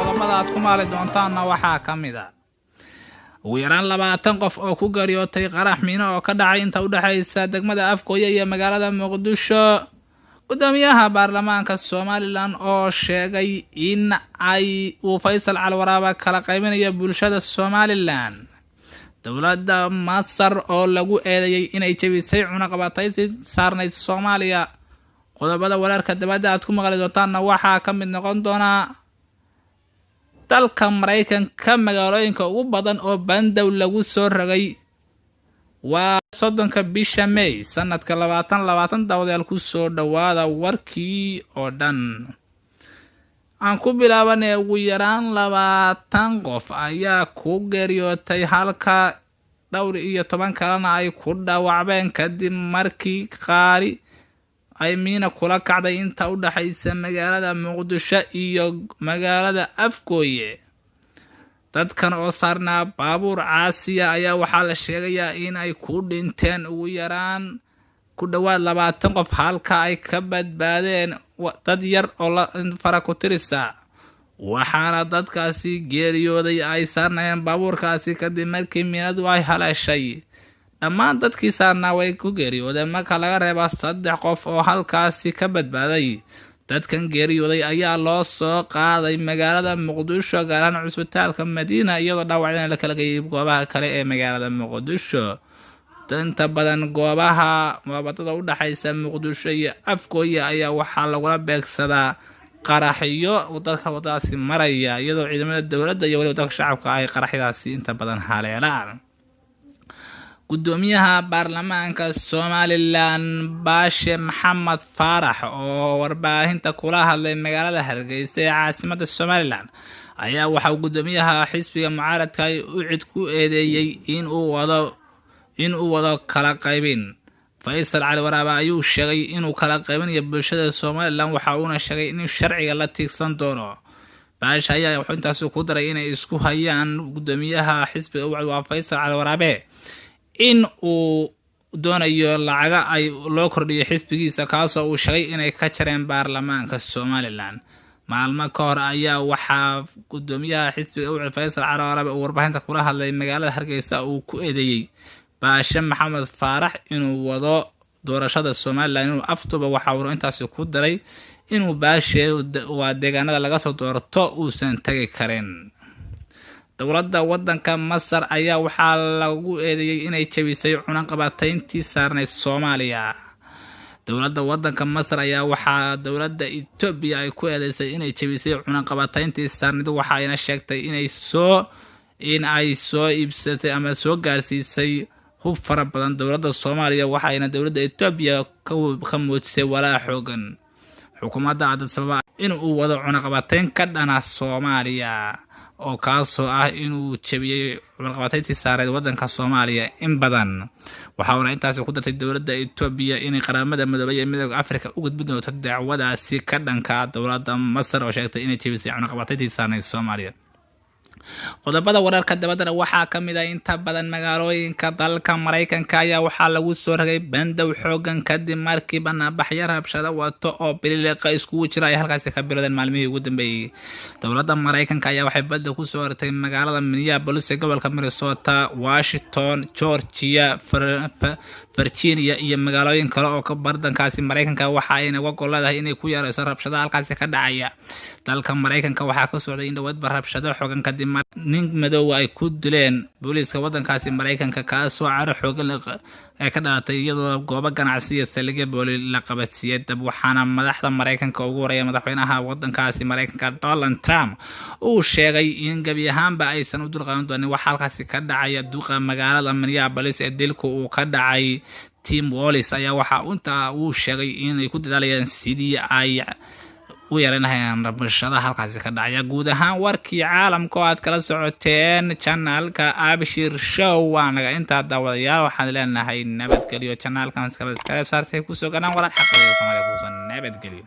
Qodobada aad ku maali doontaanna waxaa ka mid a ugu yaraan 20 qof oo ku geeriyootay qarax miino oo ka dhacay inta u dhexaysa degmada Afgooye iyo magaalada Muqdisho. Gudoomiyaha baarlamaanka Somalilan oo sheegay in ay uu Faysal Calwaraaba kala qaybinayo bulshada Somalilan. Dowladda Masar oo lagu eedeeyey inay jebisay cunaqabataysi saarnayd Soomaaliya. Qodobada wararka dabadda aad ku maqli doontaanna waxaa ka mid noqon doonaa dalka Maraykanka magaalooyinka ugu badan oo bandow lagu soo rogay. Waa 30-ka bisha May sanadka 2020. Daawadayaal, ku soo dhowaada warkii oo dhan. Aan ku bilaabanay, ugu yaraan 20 qof ayaa ku geeriyootay halka dhowr iyo toban kalena ay ku dhaawacmeen kadib markii qaari ay miina kula kacday inta u dhexaysa magaalada Muqdisho iyo magaalada Afgooye. Dadkan oo saarnaa baabuur caasiya ayaa waxaa la sheegayaa in ay ku dhinteen ugu yaraan ku dhowaad 20 qof, halka ay ka badbaadeen dad yar oo fara ku tirisa. Waxaana dadkaasi geeriyooday ay saarnayeen baabuurkaasi kadib markii miinadu ay haleeshay. Dhammaan dadkii saarnaa way ku geeriyoodeen marka laga reeba saddex qof oo halkaasi ka badbaaday. Dadkan geeriyooday ayaa loo soo qaaday magaalada Muqdisho, gaar ahaan cusbitaalka Madiina, iyadoo dhaawacdana la kala geeyay goobaha kale ee magaalada Muqdisho. Inta badan goobaha wadada u dhexaysa Muqdisho iyo Afgooye ayaa waxaa lagula beegsadaa qaraxyo dadka wadadaasi maraya, iyadoo ciidamada dowladda iyo weliba dadka shacabka ay qaraxyadaasi inta badan haleelaan. Gudoomiyaha baarlamaanka Somalilan, Baashe Maxamed Faarax, oo warbaahinta kula hadlay magaalada Hargeysa ee caasimada Somalilan, ayaa waxa uu gudoomiyaha xisbiga mucaaradka UCID ku eedeeyey in uu wado kala qaybin. Faysal Cali Waraabe ayuu sheegay inuu kala qaybinayo bulshada Somalilan, waxa uuna sheegay inuu sharciga la tiigsan doono. Baashe ayaa wuxuu intaasi ku daray inay isku hayaan gudoomiyaha xisbiga UCID, waa Faysal Cali Waraabe, in uu doonayo lacaga ay loo kordhiyo xisbigiisa, kaasoo uu sheegay inay ka jareen baarlamaanka Somalilan. Maalmo ka hor ayaa waxaa gudoomiyaha xisbiga UCID, Faysal Cali Waraabe, uu warbaahinta kula hadlay magaalada Hargeysa uu ku eedeeyey Baashe Maxamed Faarax inuu wado doorashada Somalilan inuu aftuba. Waxa uuna intaasi ku daray inuu Baashe waa deegaanada laga soo doorto uusan tagi karin. Dowladda wadanka Masar ayaa waxaa lagu eedeeyey inay jebisay cunaqabatayntii saarnayd Soomaaliya. Dowladda wadanka Masar ayaa waxaa dowladda Etoobiya ay ku eedeysay inay jebisay cunaqabatayntii saarnayd, waxayna sheegtay in ay soo iibsatay ama soo gaarsiisay hub fara badan dowladda Soomaaliya. Waxayna dowladda Etoobiya ka muujisay walaac xoogan xukuumadda Addis Ababa in uu wado cunaqabatayn ka dhana Soomaaliya, oo kaasoo ah inuu jebiyey cunaqabatayntii saareed wadanka Soomaaliya in badan. Waxauna intaasi ku dartay dowladda Etoobiya inay Qaramada Midoobay ee Midooda Africa u gudbin doonto dacwadaasi ka dhanka dowladda Masar oo sheegtay inay jebisay cunaqabatayntii saarneyd Soomaaliya. Qodobada wararka dabaddana waxaa ka mid ah inta badan magaalooyinka dalka Maraykanka ayaa waxaa lagu soo rogay bandow xoogan kadib markii banaanbaxyo rabshado wato oo bililiqa iskugu jira ay halkaasi ka bilowdeen maalmihii ugu dambeeyey. Dowladda Maraykanka ayaa waxay badda kusoo rogtay magaalada Minneapolis ee gobolka Minnesota, Washington, Georgia, Virginia iyo magaalooyin kale oo bardankaasi Maraykanka. Waxa ayna uga gol leedahay inay ku yareyso rabshadaha halkaasi ka dhacaya. Dalka Maraykanka waxaa ka socday in dhawaadba rabshado xoogan kadib nin madow ay ku dileen booliiska wadankaasi Maraykanka, kaasoo caro xoogan ay ka dhalatay, iyadoo goobo ganacsi iyo saldhigyo booli la qabadsiiyey dab. Waxaana madaxda Maraykanka ugu horeeya madaxweynaha wadankaasi Maraykanka, Donald Trump, uu sheegay in gebi ahaanba aysan u dulqaadan doonin waxa halkaasi ka dhacaya. Duqa magaalada Minneapolis ee dilku uu ka dhacay, Tim Walz, ayaa waxa intaa uu sheegay inay ku dadaalayaan sidii ay u yeelanahayaan rabshadaha halkaasi ka dhacaya. Guud ahaan warkii caalamka oo aad kala socoteen channelka Abshir Show waa naga intaa. Daawadayaal, waxaan leenahay nabadgelyo. Channelkan subscribe saartay kusoo ganaan warar xaqiiqa Soomaaliya kuusan. Nabadgelyo.